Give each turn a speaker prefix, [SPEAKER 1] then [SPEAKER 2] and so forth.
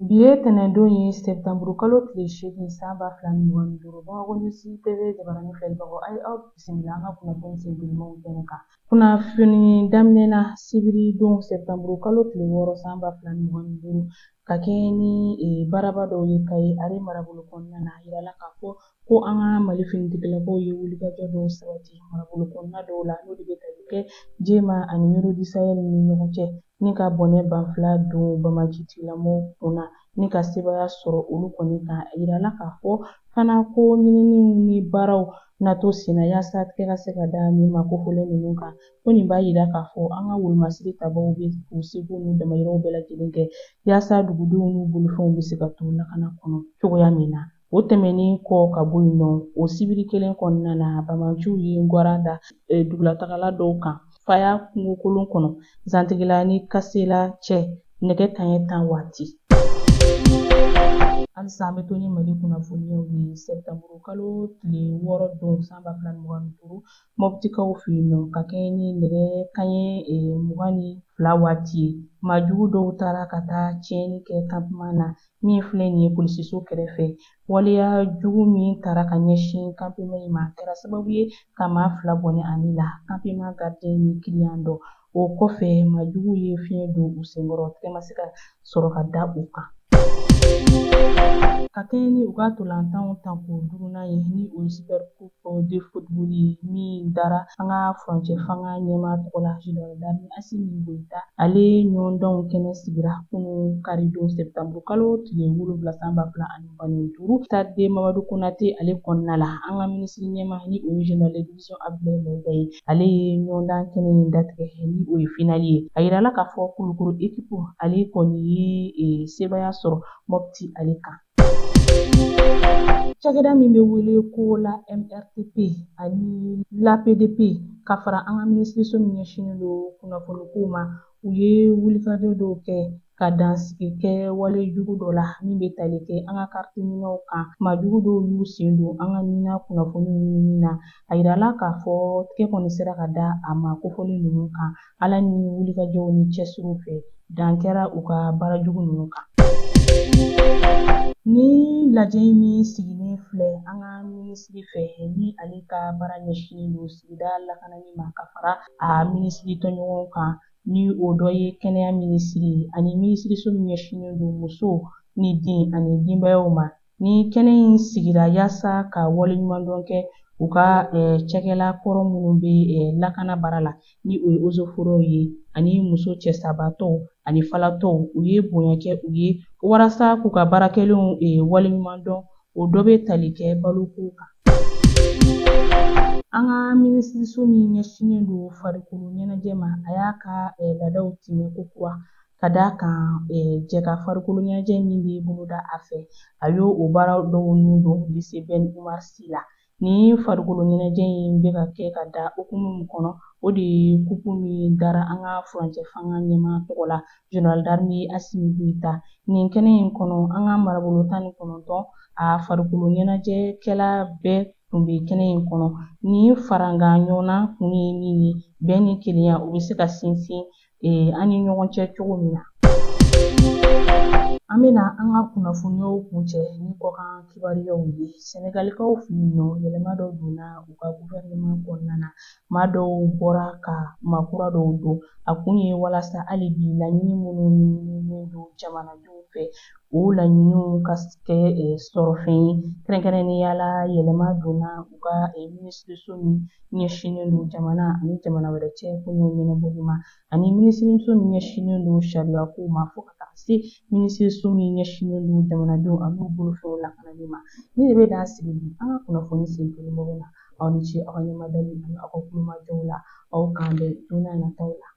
[SPEAKER 1] Bi ye tɛnɛndon ye sɛtanburu kalo tile 8 san 2025, Bamakɔ News TV jabaranin filɛlibagaw, a ye aw bisimila an ka kunnafoni sentelimanw kɛnɛ kan. Kunnafoni daminɛna sibiridon sɛtanburu kalo tile 6 san 2025 ka kɛɲɛ ni baaraba dɔw ye Kayi ale marabolo kɔnɔna na. A yirala k'a fɔ ko an ka Mali finitigilakaw ye wulikajɔ dɔw sabati marabolo kɔnɔna dɔw la, n'o de bɛ tali kɛ Jema ani Ɲɔrɔ du Sahel ni ɲɔgɔn cɛ, ni ka bɔnɛ banfula don banbaanci tigilamɔgɔw kunna ni ka sebaaya sɔrɔ olu kɔni kan. A yirala k'a fɔ fana ko ɲininiw ni baaraw na to senna yaasa tɛgɛ ka se ka da nin maa kofɔlen ninnu kan. Ko nin b'a yira k'a fɔ an ka wolomasiri tabaw bɛ k'u seko n'u damayiraw bɛɛ lajɛlen kɛ yaasa dugudenw n'u bolofɛnw bɛ se ka to lakana kɔnɔ cogoya min na. O tɛmɛnen kɔ ka bɔ yen nɔ, o sibiri kelen kɔnɔna na, banbaanciw ye ngwara da dugulatagala dɔw kan Faya kungokolon kɔnɔ Zantigila ni Kasela cɛ nɛgɛ kanɲɛ 10 waati. Halisa an bɛ to ni Mali kunnafoniyaw ye. Sɛtanburu kalo tile 6 don san 2025, Mɔptikaw fɛ yen nɔ, ka kɛɲɛ ni nɛgɛ kanɲɛ 22 waati ye, maajugu dɔw taara ka taa tiɲɛni kɛ campement na min filɛ nin ye polisiso kɛrɛfɛ. Waleya jugu min taara ka ɲɛsin campement in ma kɛra sababu ye ka maa 2 bɔnɛ a ni la, campement gardien ni client dɔ. O kɔfɛ maajuguw ye fiɲɛ don u senkɔrɔ, tɛgɛ ma se ka sɔrɔ ka da u kan. Ka kɛɲɛ ni u ka ntolantanw tako 5nan ye, ni o ye Super Coupe de football ye min dara an ka furancɛ fanga ɲɛmaa tɔgɔ la, Général d'armée Assimi Goïta, ale ɲɔgɔndanw kɛnɛ sigira kunun karidon sɛtanburu kalo tile 7 san 2025, stade Mamadu Konate ale kɔnɔna la. An ka minisiri ɲɛmaa, ni o ye Général de division Abdoulaye Maïga ye, ale ye ɲɔgɔndan kɛnɛ in datigɛ ni o ye finale ye. A yirala k'a fɔ Kulukoro équipe ale kɔni ye sebaaya sɔrɔ Mopti ale kan. Cakɛda min bɛ wele ko la MRTP ani l'APDP ka fara an ka minisiriso min ɲɛsinnen don kunnafonikow ma, u ye wulikajɔ dɔw kɛ ka dansigi kɛ wale jugu dɔ la min bɛ tali kɛ an ka carte Ninaw kan. Maajugu dɔw y'u sen don an ka Nina kunnafoniw ɲinini na. A yirala k'a fɔ tɛgɛ kɔni sera ka da a maa kofɔlen ninnu kan. Ala ni wulikajɔw ni cɛsiriw fɛ, dan kɛra u ka baara jugu ninnu kan. Ni lajɛ min sigilen filɛ an ka minisiri fɛ, ni ale ka baara ɲɛsinnen don sigida lakanani ma ka fara a minisiri tɔɲɔgɔnw kan, ni o dɔ ye kɛnɛya minisiri ani minisiriso min ɲɛsinnen don musow ni den ani denbayaw ma. Ni kɛnɛ in sigira yaasa ka waleɲumandɔn kɛ u ka cakɛla kɔrɔ minnu bɛ lakana baara la, ni o ye eaux et forêts ye, ani muso cɛsabaatɔw ani falatɔw, u ye bonya kɛ u ye walasa k'u ka baarakɛlenw waleɲumandɔn. O dɔ bɛ tali kɛ baloko kan. An ka minisiriso min ɲɛsinnen don farikolo ɲɛnajɛ ma, a y'a ka laadaw timɛ ko kura ka d'a kan jɛ ka farikolo ɲɛnajɛ min bɛ boloda a fɛ, a y'o o baara dɔw nun don lycée Ben Oumar Sy la. Ni farikolo ɲɛnajɛ in bɛ ka kɛ ka da hukumu min kɔnɔ, o de ye kupu min dara an ka furancɛ fanga ɲɛmaa tɔgɔ la, Général d'armée Assimi Goïta. Nin kɛnɛ in kɔnɔ, an ka marabolo 19 a farikolo ɲɛnajɛkɛla bɛɛ tun bɛ kɛnɛ in kɔnɔ. Nin farankan ɲɔgɔnna kun ye min ye, bɛn ni kelenya o bɛ se ka sinsin an ni ɲɔgɔn cɛ cogo min na. An bɛna an ka kunnafoniyaw kuncɛ ni kɔkan kibaruyaw ye. Sɛnɛgalikaw fɛ yen nɔ, yɛlɛma dɔ donna u ka gouvernement kɔnɔna na. Maa dɔw bɔra ka maa kura dɔw don. A kun ye walasa hali bi laɲini minnu ɲininen don jamanadenw fɛ, o laɲiniw ka kɛ sɔrɔfɛn ye. Kɛrɛnkɛrɛnnenya la, yɛlɛma donna u ka minisiriso min ɲɛsinnen don jamana ani jamana wɛrɛ cɛ koɲɛw ɲɛnabɔli ma, ani minisiriso min ɲɛsinnen don sariyakow ma, fo ka taa se minisiriso min ɲɛsinnen don jamanadenw ani u bolofɛnw lakanali ma. Ni de bɛ dan sigi bi an ka kunnafoni sentelimaw na. Aw ni ce aw ka ɲɛmadali ani aw ka kulomajɔw la. Aw k'an bɛn don n'a nataw la.